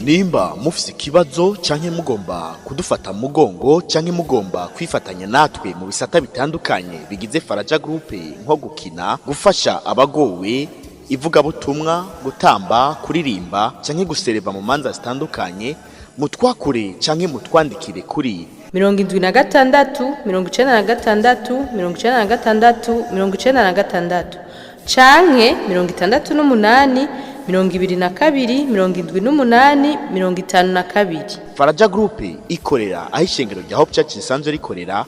Nimba mufise ikibazo canke mugomba kudufata mu mugongo canke mugomba kwifatanya natwe mu bisata bitandukanye bigize Faraja Group, nko gukina, gufasha abagowe, ivugabutumwa, gutamba, kuririmba canke gusereva mu manza zitandukanye, mutwakure canke mutwandikire kuri 76 96 96 96 canke 68 22 78 52. Faraja Group ikorera aho ishengero rya Hope Church risanzwe rikorera.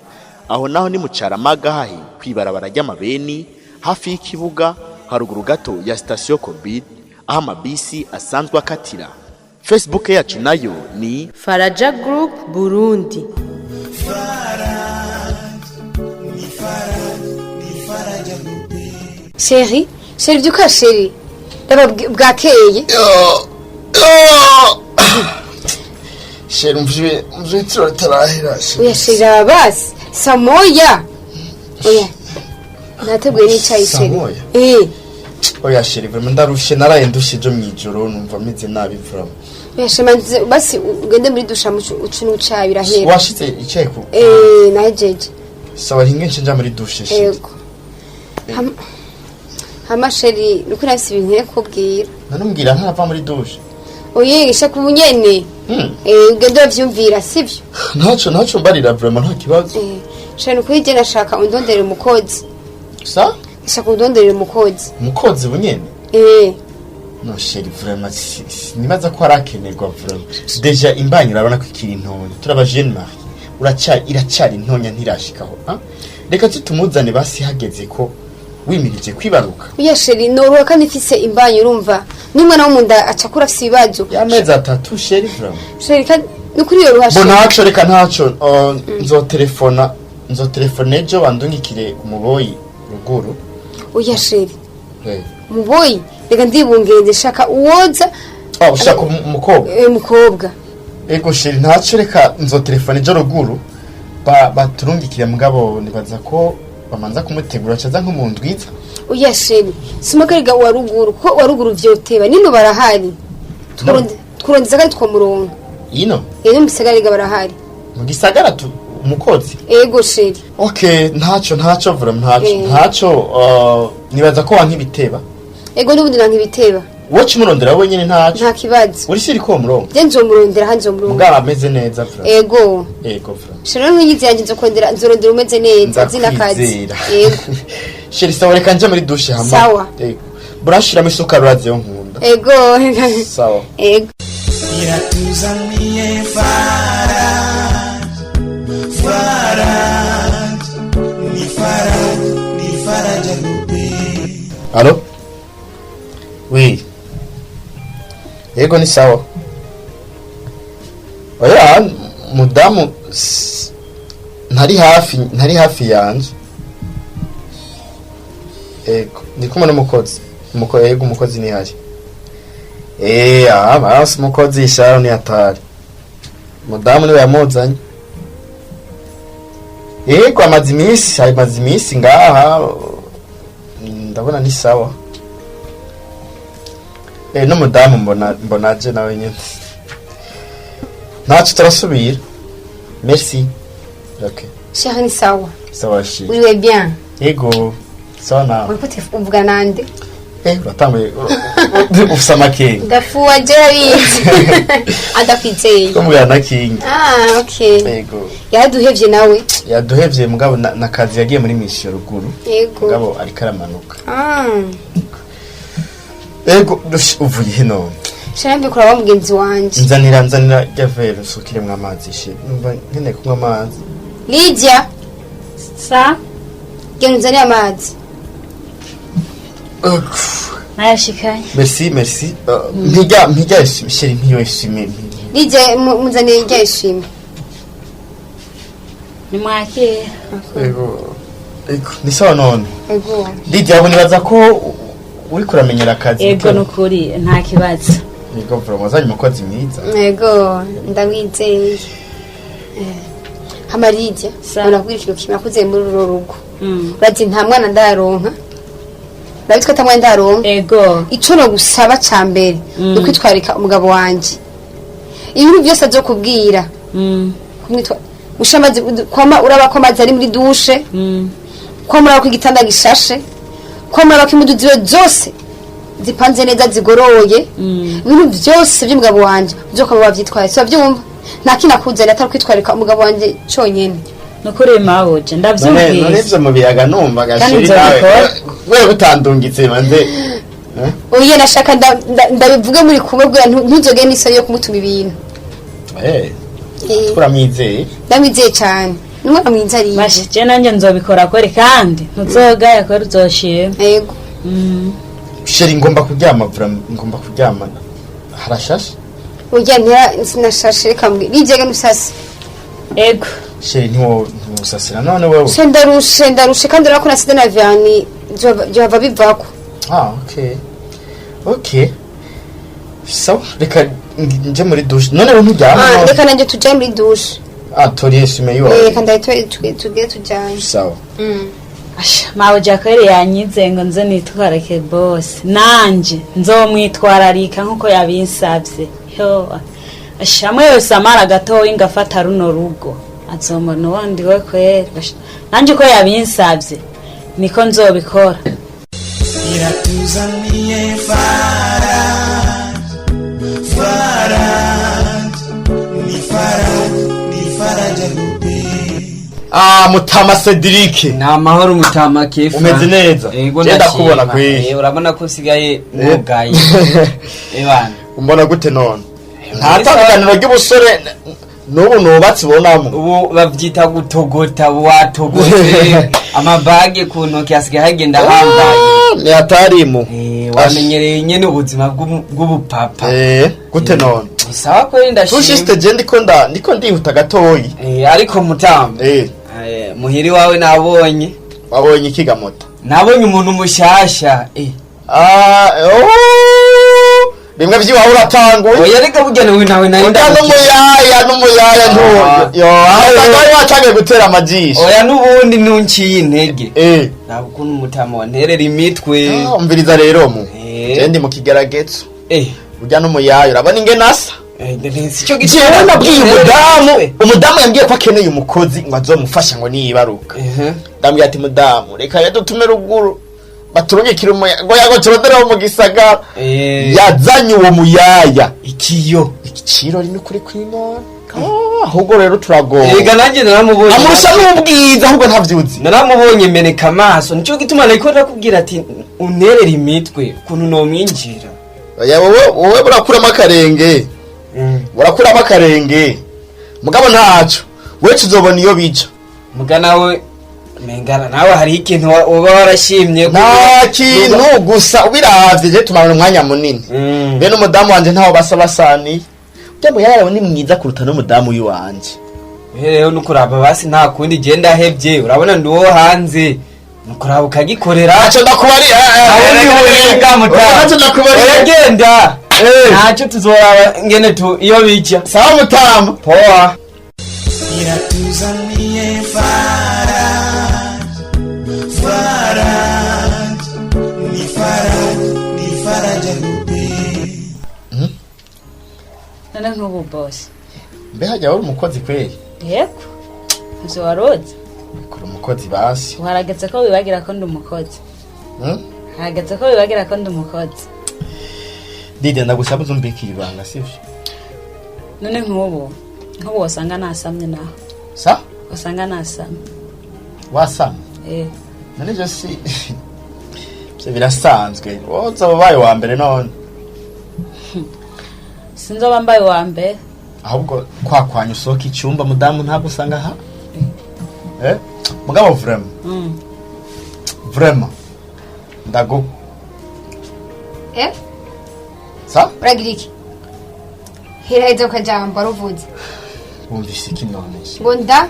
Aho naho ni mu Caramaga, hahi kwibarabara ry'amabeni, hafi y'ikibuga, haruguru gato ya sitasiyo Korbid, aho amabisi asanzwe akatira. Facebook yacu nayo ni Faraja Group Burundi. Chéri, chéri, byuka chéri. Raba bwakeye. Chéri, umvye umvye itiro ritarahera. Oya chéri, raba basi. Samoya. Oya. Nateguye n'icayi chéri. Samoya? Eh. Oya chéri, vraiment ndarushe, naraye ndushe ejo mw'ijoro, numva meze nabi vraiment. Oya chéri, manze basi ugende muri dusha ucu n'icayi birahera. Washize icayi ku? Eh, nahejeje. Sawa, hinge nce nja muri douche, chéri. Yego. Hama chéri, nuko nafise ibintu nkwiye kukubwira. Nanumbwira ntarava muri douche. Oye, shaka ubunyene. Eh, ugende uravyumvira, sivyo? Ntaco, ntaco, mbarira vraiment, nta kibazo. Eh, chéri, nukuri je nashaka undondere umukozi. Sa? Nashaka undondere umukozi. Umukozi bunyene? Eh. No chéri, vraiment nibaza ko arakenerwa vraiment. Déjà imbanyi urabona ko ikiri ntonya. Turaba jeune marié. Uracari, iracari ntonya, ntirashikaho. Ah? Reka tutumuzane basi hageze ko wimirije kwibaruka. Oya chéri, noruha kandi mfise imbanyi, urumva. N'umwana wo mu nda aca akura afise ibibazo. Y'amezi 3, chéri, vraiment. Chéri, kandi nukuri yoroha Bo chéri. ntaco, reka ntaco, nzotelefona, nzotelefona ejo bandungikire umuboyi ruguru. Oya chéri. Hey. Umuboyi, reka ndibungenze, shaka uwoza. Oh, ushaka umukobwa? Eh, umukobwa. Ego chéri, ntaco, reka nzotelefona ejo ruguru baturungikire, mugabo nibaza ko bamanza kumutegura caza nko mu ndwiza. Oya chéri, simakarega wa ruguru, kuko wa ruguru vyoteba, nino barahari. Twurondeza kandi twomuronka. Ino? Eh, no mu gisagara rega barahari. Mu gisagara tu umukozi? Ego chéri. Okay, ntaco, ntaco vraiment, ntaco. Eh. Ntaco, nibaza ko wankibiteba. Ego, n'ubundi nanka ibiteba. Wowe cimurondera wenyene, ntaco. Nta kibazo. Uri siri ko murongo? Je nzomurondera, ha nzomuronka. Mugabo ameze neza vraiment. Ego. Ego vraiment. Chéri, n'inyizi yanje nzokondera, nzorondera umeze neza, azi n'akazi. Ndakwizera. Ego. Chéri, sawa, reka nje muri douche hama. Sawa. Ego. Burashiramo isukari, urazi yo nkunda. Ego. Sawa. Ego. Iratuzaniye Faraj, Faraj, ni Faraj, ni Faraja Group. Allo? Oui. Yego, ni sawa. Oya, mudamu ntari hafi, ntari hafi yanje. Ego, ndi kumwe n'umukozi. Umukozi, yego, umukozi ni hari. Eh, ah, basi umukozi isharo ni atari. Mudamu niwe yamuzanye. Yego, amaze iminsi ngaha. Ndabona ni sawa. Eh, n'umudamu mbona aje nawe nyene. Ntaco, turasubira. Merci. Okay. Chéri, ni sawa? Sawa chéri. Uriwe bien? Yego. Sawa nawe? Uriko uvuga nande? Eh, uratanguye ufise amakenga. Ndafuwa je, abizi adakwizeye. Ko mugana na King. Ah, okay. Yego. Yaraduhevye nawe. Yaduhevye mugabo na kazi yagiye muri mission ruguru. Yego. Mugabo ariko aramanuka. Ah. Yego, uvuye he none? Chéri, mbikora wa mugenzi wanje. Nzanira, nzanira rya verre usukiremwo amazi chéri. Numva nkeneye kunywa amazi. Lydia. Sa? Genda uzanire amazi. Nayashikanye. Merci, merci. Mpijya mpijya chéri, mpiyo essuie-main. Lydia, muzanire rya essuie-main. Nimwakira. Ego. Ego, ni sawa none? Ego. Lydia, ubu nibaza ko uriko uramenyera akazi. Ego, nukuri nta kibazo. Ego vraiment, wazanye umukozi mwiza. Ego, ndamwizeye. Eh. Hama Lydia, nakubwira ikintu kimwe nakuze muri uru rugo. Urazi nta mwana ndaronka. Urabitwa ata mwana ndaronka. Ego. Ico nogusaba ca mbere ni ukwitwarika umugabo wanje. Ibintu byose azokubwira. Kumwitwa ushamaze kwama uraba ko amazi ari muri douche. Kwama uraba ko igitanda gishashe. Kwama uraba ko impuzu ziwe zose zipanze neza zigoroye. Ibintu byose by'umugabo wanje uzokwama wavyitwaye. So byumva. Nta kintu akuzanira atari kwitwararika umugabo wanje conyene. Nukuri mabuja None ndavyumvise. ivyo mu biyaga numva Kandi gashiri nawe. nzobikora. Wewe utandungitse manze. Eh? Oya nashaka ndabivuge muri kumwe bwira ntuzogere n'isoni yo kumutuma ibintu. Eh, Eh, turamwizeye. Ndamwizeye cyane. Ni umwana mwiza ariye. Basha je nanje nzobikora kweri kandi ntuzogaya kweri uzoshima. Yego. Chéri ngomba kuryama vraiment ngomba kuryama. Harashashe? Oya ntira sinashashe reka mbwira. Nijyaga nusase. Ego. Chéri ntiwo ntiwusasira none wewe. Se ndarushe ndarushe kandi urabona ko nasize na vyani byohava bivako. Ah, okay. Okay. So, reka nje muri douche. None wewe nturyama. Ah, None? reka nanjye tujye muri douche. Ah, toriye sume yiwa. Eh, reka ndahita tugire tujyane. Sawa. Asha mabuja kweri yanyize ngo nze nitwararike boss nanje nzomwitwararika nkuko yabinsavye. Yo asha mwe yose amara gatoyi ngafata runo rugo azomona uwundi we kweri. Asha, nanje uko yabinsavye niko nzobikora. Iratuzaniye Faraj, Faraj, ni Faraj, ni Faraja Group. Ah, Mutama Cedric. Ni amahoro Mutama Kefa. Umeze neza? Yego Je ndakubona ndashima. kweri. Urabona ko usigaye mwugaye. Ebana. Umbona gute none? Nta tandukaniro ry'ubusore n'ubu nubatse ubonamo. Ubu bavyita gutogota, watogotse. Amabage ku ntoki asigaye agenda ahambaye. Ni hatarimu. Wamenyereye nyene ubuzima bw'ubupapa. Gute none? Ni sawa kweri ndashima. Tushiste je ndiko ndiko ndihuta gatoyi. Ariko Mutama. Muhiri wawe nabonye. Wabonye iki gamota? Nabonye umuntu mushasha. Ah, oh! Bimwe by'iwawe uratanguye. Oya reka burya nawe nawe nari Urya n'umuyaya n'umuyaya ntu. Yo, aho watangiye gutera amajisho. Oya n'ubundi ntunciye intege. Ntabwo ukuntu Mutama wanterera imitwe. Ah, umviriza rero mu. Je ndi mu kigeragezo. Urya n'umuyaya urabona ingene asa. Sico Jewe nabwiye umudamu, umudamu yambwiye ko akeneye umukozi ngo azomufasha ngo niyibaruka. Ndambwiye ati mudamu, reka rero dutume ruguru. Baturungikire umuyaga ngo yago turondereho mu gisagara. Yazanye uwo muyaya. Ikiyo. Igiciro ni ukuri kw'Imana. Ahubwo rero turagowe. Erega nanjye naramubonye. Amurusha n'ubwiza ahubwo ntavyuzi. Naramubonye meneka amaso. Nico gituma nariko ndakubwira ati unterere imitwe ukuntu nomwinjira. Oya wowe wowe burakuramo akarenge. Burakuramo akarenge. Mugabo ntaco. Wewe tuzobona iyo bija. Muga nawe mengana nawe hari ikintu uba warashimye. Nta kintu gusa ubiravye je tumarana umwanya munini. Bene umudamu wanje ntaho basa basaniye. Urya muyaya ni mwiza kuruta n'umudamu w'iwanje. Rero nukuraba basi nta kundi je ndahevye urabona ndi uwo hanze nukuraba ukagikorera. Ntacyo ndakubarira. Ntacyo ndakubarira. Uragenda ntacyo tuzoraba ngene tu iyo bija. Sawa Mutama. Poa. Iratuzaniye Faraj, Faraj, ni Faraj, ni Faraja Group. None nk'ubu boss. Mbe hajya wari umukozi kweri? Yego. Ivyo waroze. Kuri umukozi basi. Harageze ko wibagira ko ndi umukozi. Harageze ko wibagira ko ndi umukozi. Dide ndagusaba uzumbikira ibanga sivyo? None nk'ubu wasanga nasamye naho. Sa? Wasanga nasamye. Wasamye? Eh. None ivyo si ivyo birasanzwe. Wowe uzoba ubaye uwa mbere none. Sinzoba mbaye uwa mbere. Ahubwo kwakwanya usohoka icyumba mudamu ntabwo usanga aha. Mugabo vraiment. Vraiment. Ndago. Sa? Uragira iki? Heraheza ukajambo waruvuze. Wumvise iki none? Ngo nda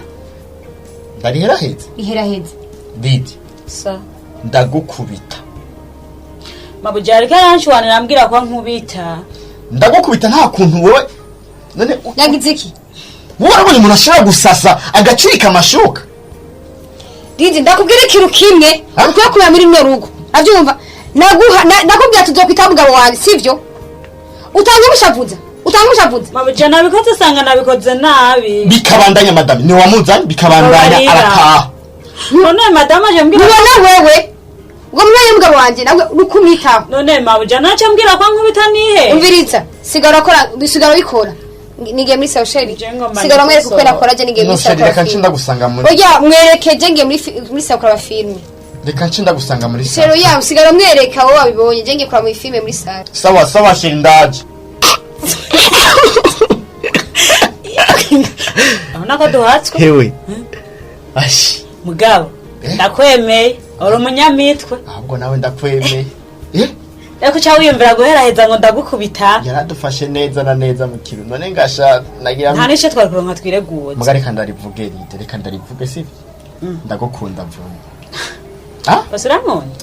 Ndariheraheze. iheraheza. Didi. Sa. Ndagukubita. Mabuja ariko aranshwanira ambwira ko nkubita. Ndagukubita nta kuntu wowe. None yagize iki? Wowe urabona umuntu ashobora gusasa agacurika amashuka. Didi ndakubwira ikintu kimwe ukwiye kubera muri runo rugo. Avyumva? Naguha nakubwira tuzokwita mugabo wawe sivyo? Utanga ubushavuza. Utanga ushavuze. Mabuja, nabikoze usanga nabikoze nabi. Bikabandanya, madame ni wamuzanye, bikabandanya. Babarira. Arataha. None madamu aje mbwira. Nubona wewe ubwo mwana y'umugabo wanje nawe nukumwitaho. None mabuja nace mbwira ko nkubita nihe? Umviriza, sigara ukora, sigara ubikora. Nigiye muri sawa, chéri. Je ngomba Sigara mwereke uko nikosora. nakora, je nigiye No muri sawa. chéri, reka nce ndagusanga muri Oya, mwereke, je ngiye muri sawa kuraba filime. Reka nce ndagusanga muri sawa. Chéri, ya, sigara mwereka wowe wabibonye, je ngiye kuraba muri filime muri sawa. Sawa sawa, chéri, ndaje. Urabona ko duhatswe. Hewe ashi. Mugabo ndakwemeye, uri umunyamitwe. Ahubwo nawe ndakwemeye, eh. Reko uca wiyumvira guheraheza ngo ndagukubita. Yaradufashe neza na neza mu kintu, none ngasha nagira. Nta n'ico twari kuronka twireguye. Muga reka ndarivuge rite, reka ndarivuge, sivyo? Ndagukunda vraiment. Ah. Bose urankunda.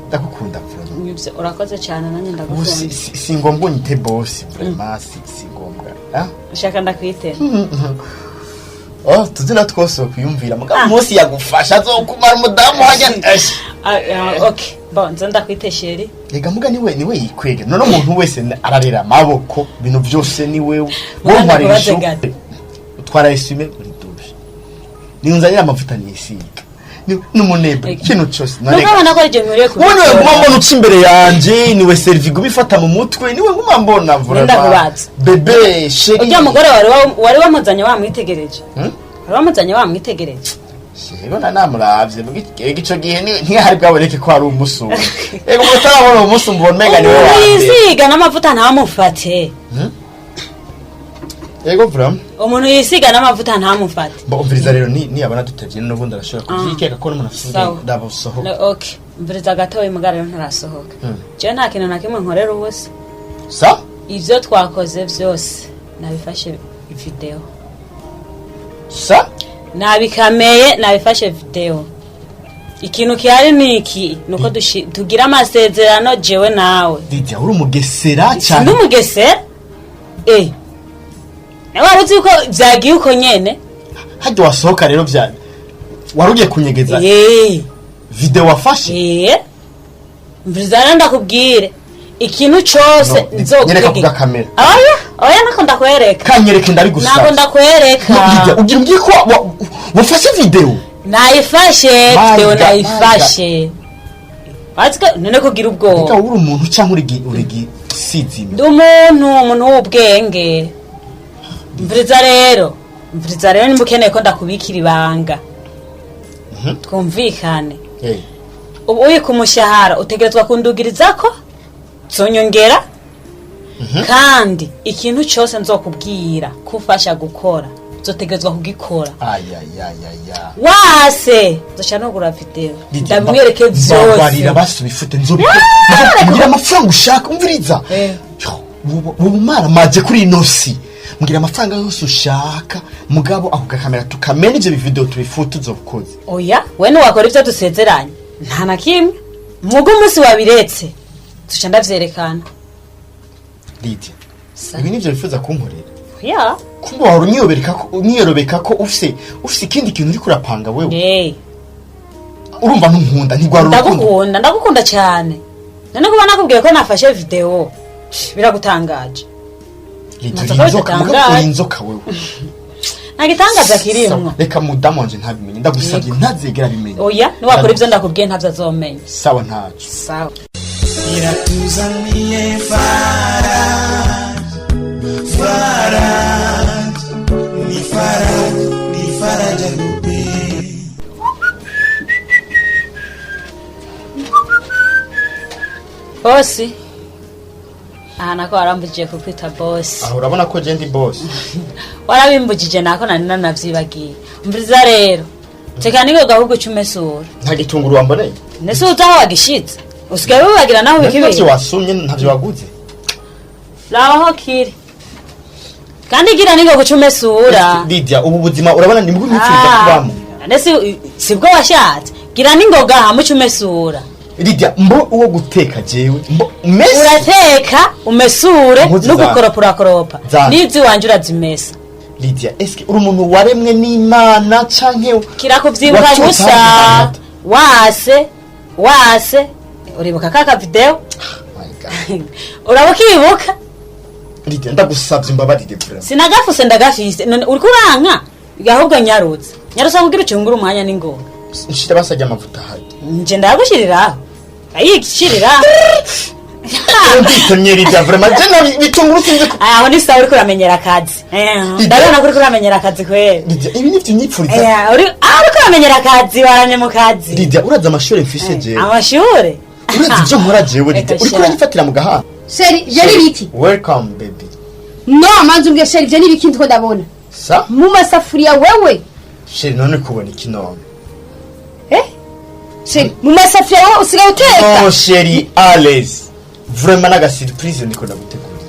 Ndagukunda vraiment. Nibyo, urakoze cyane, nanjye Ubu ndagukunda. si ngombwa unyite boss, vraiment si ngombwa, ah. Ushaka ndakwitera? Oh, tuzina twose kwiyumvira, mugabo umunsi yagufasha azokumara umudamu hajya. Ah, ah, okay, bon, nzo ndakwite chéri. Rega muga niwe yikwega, none umuntu wese ararera amaboko, ibintu byose ni wewe. Muganga, Wowe ntwarira kubaze ishu gato. Utwara essuie-main muri douche, niyo nzanira amavuta nisiga, n'umunebwe, ikintu cyose none. Nuko abona ko ari ibyo nkwiriye Wowe niwe nguma mbona uca imbere yanje, niwe serivi iguma ifata mu mutwe, niwe nguma mbona vraiment. Ndakubaza. Bébé, chéri. Ujya mugore wari wamuzanye wamwitegereje? Hmm? Wari wamuzanye wamwitegereje? Yego, namuravye ega ico gihe ntihari bwaboneke ko hari umusumba, ego mutarabona umusumba ubona umenga niwe Umuntu wa mbere. yisiga n'amavuta ntamufate. Ego vraiment. Umuntu yisiga n'amavuta ntamufate. Bo umviriza rero, ni niyabona tutavye n'ubundi arashobora kuvyikeka ko n'umuntu afise Sawa. ubwenge ndabusohoka. No, okay, mviriza gatoya, mugabo rero ntarasohoka. Jewe nta kintu na kimwe nkorera ubusa. Sa. Ivyo twakoze vyose nabifashe video. Sa. Nabikameye, nabifashe video. Ikintu kihari ni iki, nuko tugira amasezerano jewe nawe. Didia, uri umugesera cyane. N'umugesera, eh, nawe wari uzi yuko vyagiye uko nyene. Harya wasohoka rero vya wari ugiye kunyegeza Eh. video wafashe? Eh, mviriza rero ndakubwire ikintu cose. No, nyereka ku gakamera. Oya oya, nako ndakwereka. Kanyereke, Nako ndabigusaba. ndakwereka. No, Lydia, ugira umbwiye ko wafashe video? Nayifashe. My Video God, nayifashe. Wazi none kugira Reka, ubwoba. uri umuntu cyangwa uri gisizime? Ndi umuntu w'ubwenge. Mviriza rero, mviriza rero, nimba ukeneye ko ndakubikira ibanga, twumvikane. Eh. Ubu uri ku mushahara, utegerezwa kundugirizako zonyongera, kandi ikintu cyose nzokubwira kufasha gukora nzotegerezwa kugikora. Ayayayaya. Wase nzoca nugura video. Lydia, ndamwereke mbabarira vyose. basi ubifute, nzobikora amafaranga ushaka, umviriza. Eh. Yo, ubu maramaje kuri ino si, mbwira amafaranga yose ushaka, mugabo ako gakamera tukamena, ivyo bivideo tubifute, uzobukoze. Oya, we ntiwakora ivyo dusezeranye nta na kimwe. Muga umunsi wabiretse tuca ndavyerekana. Lydia, ibi nivyo wifuza kunkorera? Ya. Kumbe wahora unyiyorobeka ko ufise ikindi kintu uriko urapanga wewe. Eh. Urumva ntunkunda, ntigwara urukundo. Ndagukunda, ndagukunda cyane. None kuba nakubwiye ko nafashe video biragutangaje? Lydia, uri Nataka inzoka, mugabo bitangaje. uri inzoka wewe. Nta gitangaza kirimwo. Sawa, reka mudamu wanje ntabimenye, ndagusabye, ntazigera abimenye. Oya, niwakora ivyo ndakubwiye ntavyo azomenya. Sawa, ntaco. Sawa. Iratuzaniye Faraj, Faraj, ni Faraj, ni Faraja Group. Boss, aha nako warambujije kukwita boss. Aho urabona ko je ndi boss. Warabimbujije, nako nari nanavyibagiye. Umviriza rero, teka niko gahugu cumesura. Nta gitunguru wamboneye? Nese uzi aho wagishitse? Usigaye wibagira naho Ntavyo bikibiri. wasumye, ntavyo waguze. Raba aho kiri, kandi gira ningo gucumesura. Lydia, ubu buzima urabona ni bwo nipfuza kubamo. Nese sibwo washatse? Gira ningoga hamwe ucumesura. Lydia, mbo uwo guteka jewe mbo mesi? Urateka, umesure. Impuzu No gukoropa urakoropa. Zanjye. N'iziwanje urazimesa. Lydia, eske uri umuntu waremwe n'Imana canke Kirakuvyibuka wacutse gusa. ahandi? Wase wase, uribuka kaka video? My God. Uraba ukibuka? Lydia, ndagusavye imbabarire vraiment. Sinagafuse, ndagafise. None uriko uranka? Ahubwo nyarutse, nyarutse kugira ucungure umwanya n'ingoga. Nshira basajya amavuta ahari. Nje ndagushiriraho, ayishiriraho. Nditemye Lydia, vraiment je nabi bitunguru sinzi ko. Aho ni sawa, uriko uramenyera akazi. Ndabona ko uriko uramenyera akazi kweli. Lydia, ibi nivyo unyipfuriza? Uri uriko uramenyera akazi, waramye mu kazi. Lydia, urazi amashure mfise jewe? Amashure? Urazi ivyo nkora jewe, Lydia? Reka Uriko sha. uranyifatira mu gahanga. Chéri, ivyo ni ibiki? Welcome, baby. No, manzi umbwiye, chéri, ivyo ni ibiki ndiko ndabona Sa? Mu masafuriya wewe? Chéri, none kubona iki none? Eh, chéri, mu masafuriya wowe usigaye uteka? Non, chéri, à l'aise. Vraiment naga surprise niko ndagutegurira.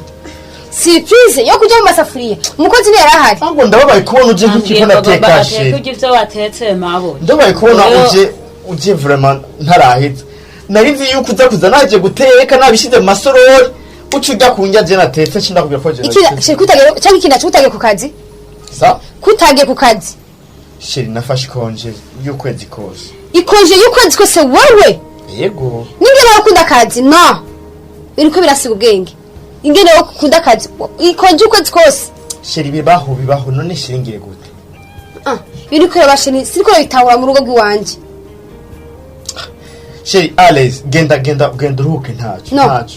Surprise yo kuja mu masafuriya? Umukozi niyo yarahari. Ahubwo ndababaye kubona uje nk'ikiko nateka, chéri. Kurya ivyo watetse, mabo. Ndabaye kubona uje vraiment ntaraheza. Nari nzi yuko uza kuza naje guteka nabishize mu masorori. Uca ujya kunjya je natetse, nshindakubwira ko je Iki, natetse. chéri, kutagiye cyangwa ikindi naco kutagiye ku kazi? Sa? Kutagiye ku kazi? Chéri, nafashe ikonje y'ukwezi kose. Ikonje y'ukwezi kose wewe? Yego. Ningene wowe ukunda akazi, no biriko birasiga ubwenge ingene wowe ukunda akazi, ikonje y'ukwezi kose. Chéri, bibaho, bibaho. None chéri, ngire gute? Ah, biriko birabashe, siniko bitahura mu rugo rw'iwanje. Chéri, à l'aise, genda, genda, genda uruhuke, ntaco. No. Ntaco.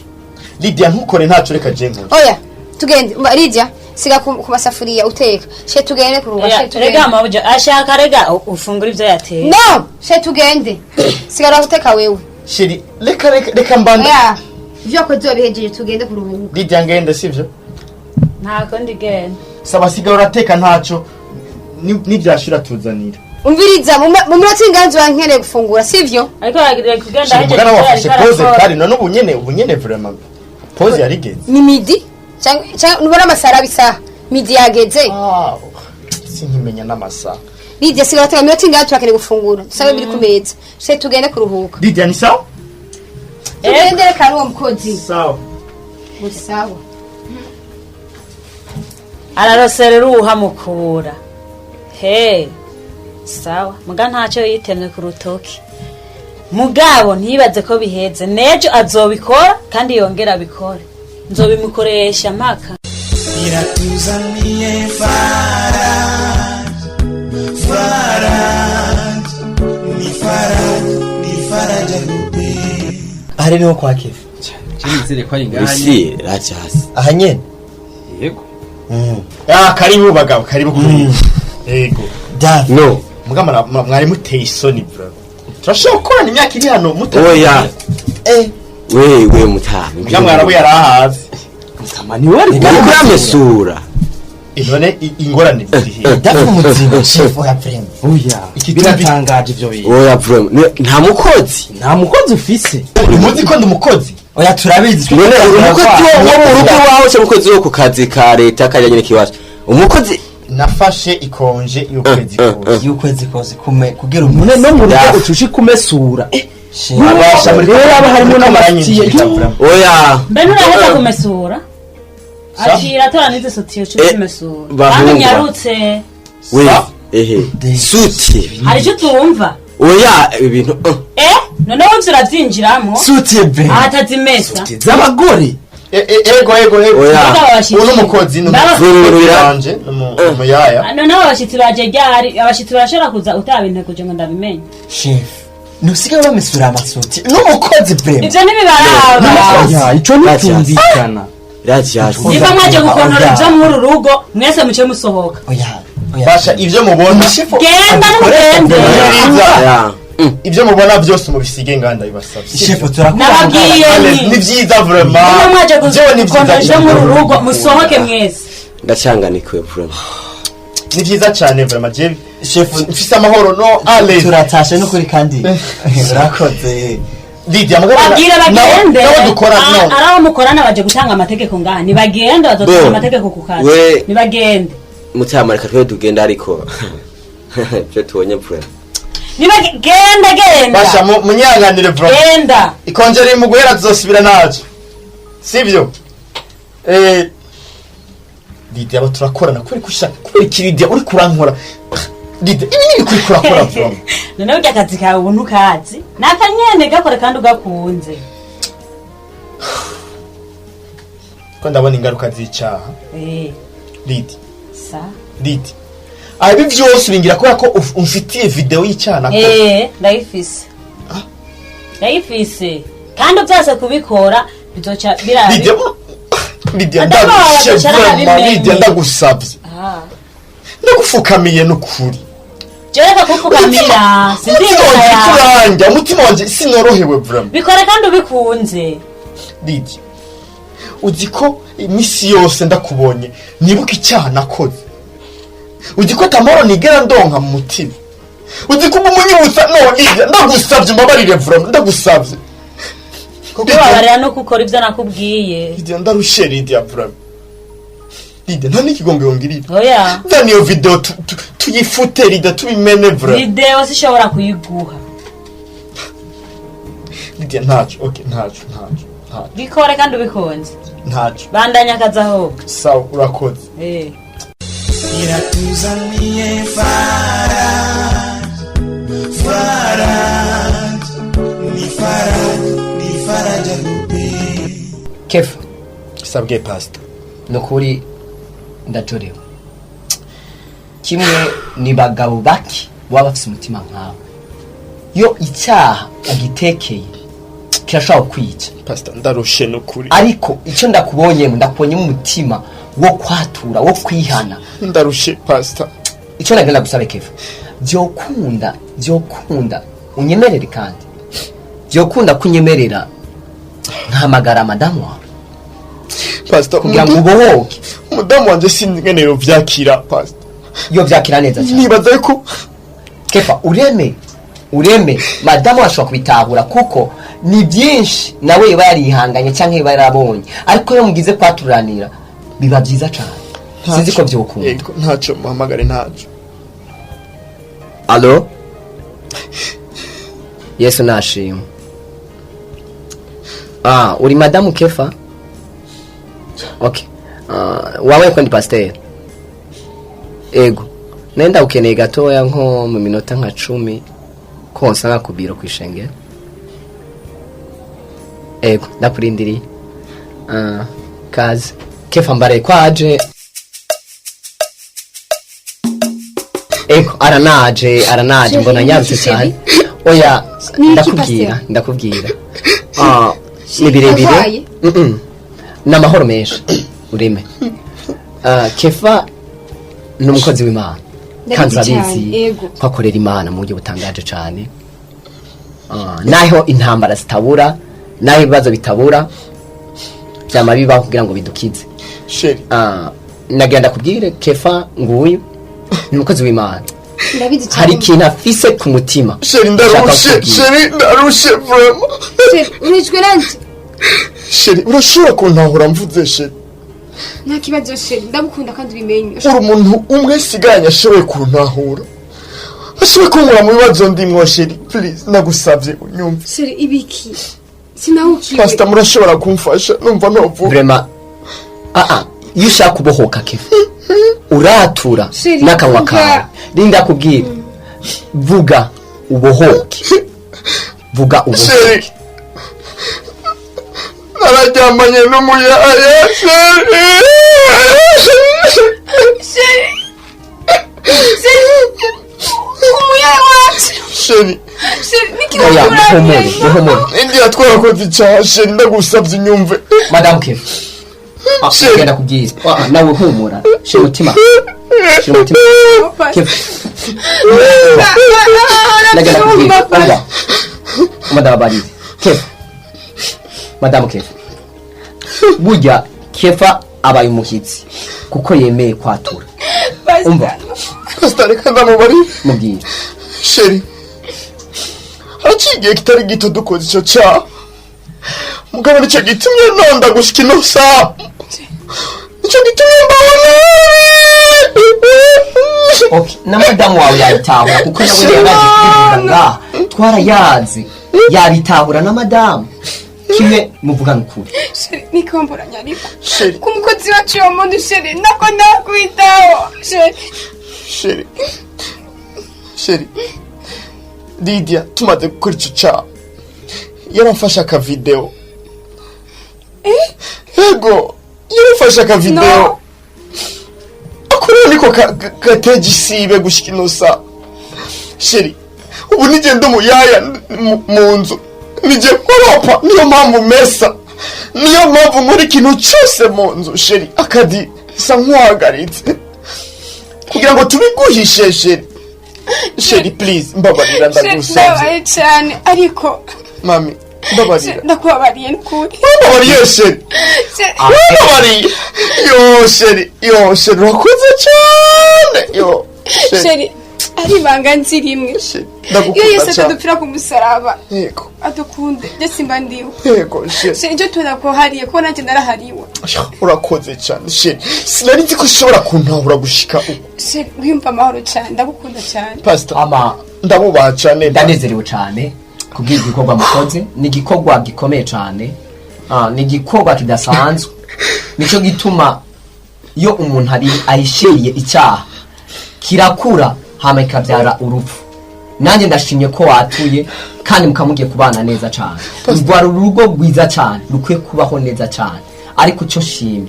Lydia, ntukore ntacyo, reka je nkore. Oya, tugende. Umva, Lydia, siga ku masafuriya uteka. Chéri, tugende kuruhuka. Chéri, Rega tugende. mabuja ashaka, rega ufungura ivyo yateye. No, chéri, tugende, sigara uteka wewe. Chéri, reka, reka, reka mbanda. Oya, ivyo wakoze wabihejeje, tugende kuruhuka. Lydia, ngende sivyo? Nta kundi, genda. Saba, sigara urateka, ntacyo. Nibyashira tuzanira. Umviriza, mu minota inganzi wankeneye gufungura, sivyo? Ariko yagiye kugenda. Chéri, mugana wafashe pause kari none ubu nyene vraiment pause yarigeze. Ni midi cyangwa nubona amasaha isaha midi yageze. Ah, sinkimenya n'amasaha. Lydia, sigara uteka, minota inganzi turakeneye gufungura, dusabe biri ku meza. Chéri, tugende kuruhuka. Lydia, ni sawa? Tugende, reka n'uwo mukozi. Sawa. Sawa. Araroserera uwuhamukura he. Sawa, muga ntacyo yitemye ku rutoki. Mugabo ntibaze ko biheze, nejo azobikora kandi yongera abikore, nzobimukoresha mpaka. Iratuzaniye Faraji, Faraji, ni Faraji, ni Faraja Groupe. Aha niho kwa Kefa? Nizere ko ari ngaha. Isi racasi. Aha nyene? Yego. Ah, karibu bagabo, karibu kuri. Yego. Davi. No. Muga mwari muteye isoni bro. Turashobora gukorana imyaka iri hano muta. Oya. Eh. Wewe mutama. Muga mwarabu yarahaze. Mutama niwe ari. Ariko uramesura. None ingorane ziri he? Davi umuzingo chef, oya vraiment. Oya. Biratangaje ivyo bintu. Oya vraiment, nta mukozi. Nta mukozi ufise. Muzi ko ndi umukozi? Oya, turabizi. None uri umukozi wo mu rugo iwawe cyangwa umukozi wo ku kazi ka leta kajya nyine kiwacu? Umukozi. Nafashe ikonje y'ukwezi kose. Y'ukwezi kose kume kugira None no mu rugo Dafi. ucushi kumesura. Chef. Abasha muri Rero haba harimo n'amatiye. Oya. Mbe nturaheza kumesura? Akira atora n'izi sutiye uca uzimesura Bahungu. kandi nyarutse. We ehe suti. Hari icyo utumva? Oya, ibintu Eh, noneho wumva urabyinjiramo. Sutiye be. Ahatazimesa. Z'abagore. Ego, ego, ego. Oya. Mbega. Uno mukozi ni Mbega. wanje, ni umuyaya. Noneho abashyitsi baje ryari? Abashyitsi barashobora kuza utabinteguje ngo ndabimenye? Chef. Ntusigaye bamesura amasuti n'umukozi vraiment. Ibyo ntibibaraba. Oya, ico nticyumvikana. Racasi. Niba mwaje gukontora ibyo muri uru rugo, mwese muce musohoka. Oya. Oya. Basha, ivyo mubona. Genda n'umugende. Mwiriza. Oya. Ibyo mubona byose mubisige nganda, bibasabye. Chef, turakubona. Nababwiye Allez, ni vyiza vraiment. niba mwaje Jewe ni vyiza gukontora ibyo muri uru cyane. rugo, musohoke mwese. Ndacanganikiwe vraiment. Ni vyiza cyane vraiment, je Chef, mfise amahoro no allez. Turatashe n'ukuri kandi urakoze. Lydia, mugabo Babwire bagende. nawe dukora Ah, no. ari abo mukorana baje gutanga amategeko ngaha, nibagende, bazotanga Bo. amategeko ku kazi. We. Nibagende. Mutama, reka twe tugenda, ariko ibyo tubonye vraiment. Nibagende, genda. Basha, munyanganire vraiment. Genda. Ikonje riri mu guhera, tuzosubira naco. Sivyo? Eh, Lydia, abo turakorana kubera ko ushaka kubera iki? Lydia, uri kurankora. Lydia, ibi ni ibikuri kurakora vraiment. Noneho urya akazi kawe ubu ntukazi, ni akanyene gakore kandi ugakunze. Ko ndabona ingaruka z'icyaha. Eh. Lidi. Sa. Lidi, ibi byose ubingira kubera ko umfitiye video y'icyaha nakoze. Eh, ndayifise. Ndayifise. Kandi byose kubikora bizoca birabi. Lidia, Lidia, Adamu wawe ndarushe azoca vraiment. arabimenye. Lidia, ndagusabye. Ah. Ndagufukamiye n'ukuri. Jewe reka kufukamira. Sinzi Umutima inzira wanje yawe. kuranja, umutima wanje sinorohewe vraiment. Bikore kandi ubikunze. Lidia, uzi ko iminsi yose ndakubonye nibuka icyaha nakoze? Uzi ko atamahoro nigera ndonka mu mutima? Uzi ko umunyibutsa? No, Lidia, ndagusabye, umbabarire vraiment, ndagusabye. Kukubabarira no gukora ibyo nakubwiye. Lidia, ndarushe. Lidia, vraiment, Lidia, nta n'ikigongo yongirira. Oya. Zana iyo video tuyifute, Lidia, tubimene vraiment. Video sishobora kuyiguha. Lidia, ntaco, okay, ntaco, ntaco, ntaco. Bikore kandi ubikunze. Ntaco. Bandanya akazi ahubwo. Sawa, urakoze. Eh. Iratuzaniye Faraj, Faraj, ni Faraj, ni Faraja Groupe. Kefa. Sabwe, pastor. Ni ukuri ndajorewe. Kimwe ni bagabo bake baba bafise umutima nkawe. Iyo icyaha ugitekeye kirashobora kukwica. Pastor, ndarushe n'ukuri. Ariko icyo ndakubonyemo, ndakubonyemo umutima wo kwatura, wo kwihana. Ndarushe, pastor. Icyo nagenda gusaba, Kefa, byokunda, byokunda unyemerere, kandi byokunda kunyemerera nkahamagara madamu wawe Pastor, kugira ngo ubohoke. Umudamu wanje sinzi yo vyakira, pastor. Iyo vyakira neza cyane. Nibaza ko Kefa, ureme, ureme, madamu ashobora kubitahura, kuko ni byinshi nawe yaba yarihanganye cyangwa yaba yarabonye, ariko iyo mugize kwaturanira biba byiza cyane. Sinzi ko byokunda. Yego, ntaco, muhamagare, ntaco. Allo, Yesu nashimwe. Ah, uri madamu Kefa? Okay. Wawe ko ndi pasiteri. Ego, nenda ukeneye gatoya nko mu minota nka 10 ko nsanga ku biro kwishengero. Ego, ndakurindiriye. Ah, kazi Kefa, mbare kwaje. Ego, aranaje, aranaje, mbona nyarutse cyane. Oya. Ni iki, Ndakubwira. Pastor? Ndakubwira. Ah, ni birebire. Arwaye? Ni amahoro menshi, ureme. Ah, Kefa ni umukozi w'Imana kandi Ndabizi cyane, urabizi yego. ko akorera Imana mu buryo butangaje cyane. Ah, naho intambara zitabura, naho ibibazo bitabura, byama bibaho kugira ngo bidukize. Chéri. Ah, nagira ndakubwire, Kefa nguyu ni umukozi w'Imana. Ndabizi cyane. Hari ikintu afise ku mutima. Chéri, ndarushe. Nshaka kukubwira. Chéri, ndarushe vraiment. Chéri, uricwe nanje. Chéri, urashobora kuntahura mvuze, chéri? Nta kibazo, chéri, ndagukunda kandi ubimenye. Uri umuntu umwe sigaranye ashoboye kuntahura, ashoboye kunkura mu bibazo ndimwo. Chéri, please, ndagusabye unyumve. Chéri, ibiki? Sinawukiwe. Pastor, murashobora kumfasha? Numva novuga. Vraiment, ah ah, iyo ushaka kubohoka, Kefa, uratura Chéri, n'akanwa vuga. kawe. Rinda kubwira, vuga ubohoke, vuga ubohoke. Chéri, nararyamanye n'umuyaya, chéri. Chéri, chéri, umuyaya wacu. Chéri. Chéri, niki? Oya, muhumure, muhumure. Indiya, twarakoze icyaha. Chéri, ndagusabye unyumve. Madamu Kefa. Ah, Chéri. genda kubwira. Ah, nawe humura, shira umutima, shira umutima, Kefa. Nagenda kubwira, umva, madamu barize Kefa, madamu Kefa, burya Kefa abaye umuhitsi kuko yemeye kwatura, umva. Pastor, reka ndamubarire. Mubwire. Chéri, haraciye igihe kitari gito dukoze icyo cyaha, mugabo nicyo gitumye nonda gushika ino saha, nicyo gitumye mbabona. Okay, na madamu wawe yabitahura, kuko nawe yaraje kubivuga ngaha, twarayazi, yabitahura na madamu. Kimwe muvugana ukuri. Chéri, nikomboranya ariko Chéri. ku mukozi wacu wa muntu. Chéri, nako nakwitaho, chéri. Chéri, chéri, Lidia, tumaze gukora icyo cyaha yaramfashe akavideo. Yego. Yarafashe akavideo. No. Ako rero niko gateje isibe gushika ino saha. Chéri, ubu nigenda umuyaya mu nzu, nije nkoropa, niyo mpamvu mesa, niyo mpamvu nkora ikintu cyose mu nzu. Chéri, akadi sa nkuhagaritse kugira ngo tubiguhishe. Chéri, chéri, please, mbabarira, ndagusabye. Ndabaye cyane, ariko Mami, mbabarira. Ndakubabariye n'ukuri. Wambabariye, chéri? Wambabariye? Yo chéri, yo chéri, urakoze cyane, yo chéri. Chéri, ari ibanga nzi rimwe. Iyo Ndagukunda Yesu cyane. atadupfira ku musaraba, Yego. adukunde ndetse mba ndiwe. Yego chéri. Chéri, ibyo turakuhariye kuko nanjye narahariwe. Urakoze cyane, chéri, sinari nzi ko ushobora kuntahura gushika ubu. Chéri, wiyumva amahoro cyane, ndagukunda cyane. Pastor, ama ndabubaha cyane. Ndanezerewe cyane kubw'iki gikorwa mukoze. Ni igikorwa gikomeye cyane. Ni igikorwa kidasanzwe. Nicyo gituma iyo umuntu ari ahishiriye icyaha, kirakura hama kikabyara urupfu. Nanjye ndashimye ko watuye kandi mukamugiye kubana neza cyane. Rwari urugo rwiza cyane, rukwiye kubaho neza cyane. Ariko icyo nshimye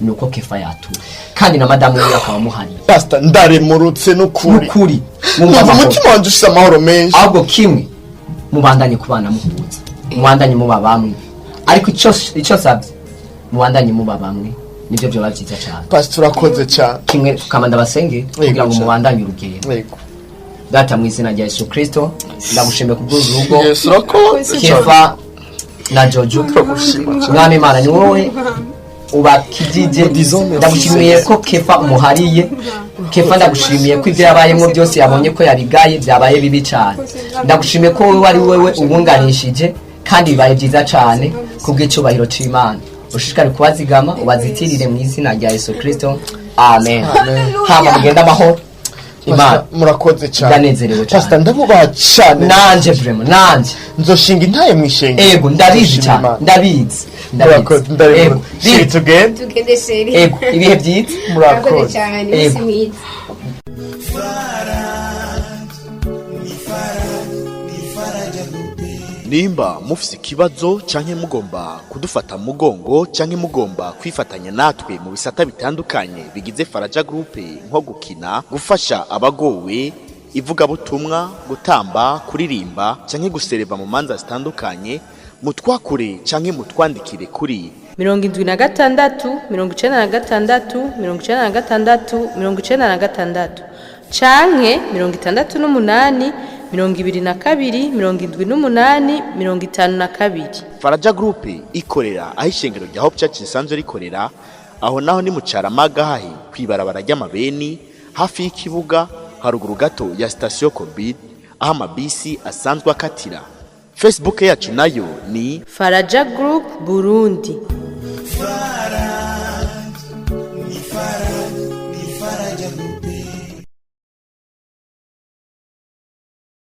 ni uko Kefa yatuye kandi na madamu wiwe akaba amuhariye. Pastor, ndaremurutse n'ukuri. N'ukuri. Numva umutima wanjye ufite amahoro menshi. Ahubwo kimwe, mubandanye kubana muhuza, mubandanye muba bamwe. Ariko icyo nsabye, mubandanye muba bamwe, nibyo byoba byiza cyane. Pastor, urakoze cyane. Kimwe tukaba ndabasenge kugira ngo cyane. mubandanye urugendo. Yego. Data, mu izina rya Yesu Kristo, ndagushimiye kubw'uru rugo. Yesu, urakoze cyane. Kefa na Jojo, Turagushima cyane. Mwami Imana, ni wowe ubakijije. Ndagushimiye ko Kefa umuhariye. Kefa, ndagushimiye ko ibyo yabayemo byose yabonye ko yabigaye, byabaye bibi cyane. Ndagushimiye ko wowe ari wowe ubunganishije kandi bibaye byiza cyane kubw'icyubahiro cy'Imana. Ushishikare kubazigama, ubazitirire mu izina rya Yesu Kristo, amen. Hama mugende amahoro. Imana Pastor, murakoze cyane. Ndanezerewe cyane. Pastor, ndabubaha cyane. Nanje vraiment, nanje Nzoshinga intaye mu ishengero. Ego, ndabizi Nzoshima cyane. Imana. Ndabizi. Murakoze, ndabizi. Chéri, tugende. Tugende, chéri. Ego, ibihe byiza. Murakoze Murakoze. cyane. Ego. Umunsi mwiza. Nimba mufise ikibazo canke mugomba kudufata mu mugongo canke mugomba kwifatanya natwe mu bisata bitandukanye bigize Faraja Group, nko gukina, gufasha abagowe, ivugabutumwa, gutamba, kuririmba canke gusereva mu manza zitandukanye, mutwakure canke mutwandikire kuri 76 96 96 96 canke 68 22 78 52. Faraja Group ikorera aho ishengero rya Hope Church risanzwe rikorera. Aho naho ni mu Caramaga, hahi kwibarabara ry'amabeni, hafi y'ikibuga, haruguru gato ya sitasiyo Covid, aho amabisi asanzwe akatira. Facebook yacu nayo ni Faraja Group Burundi.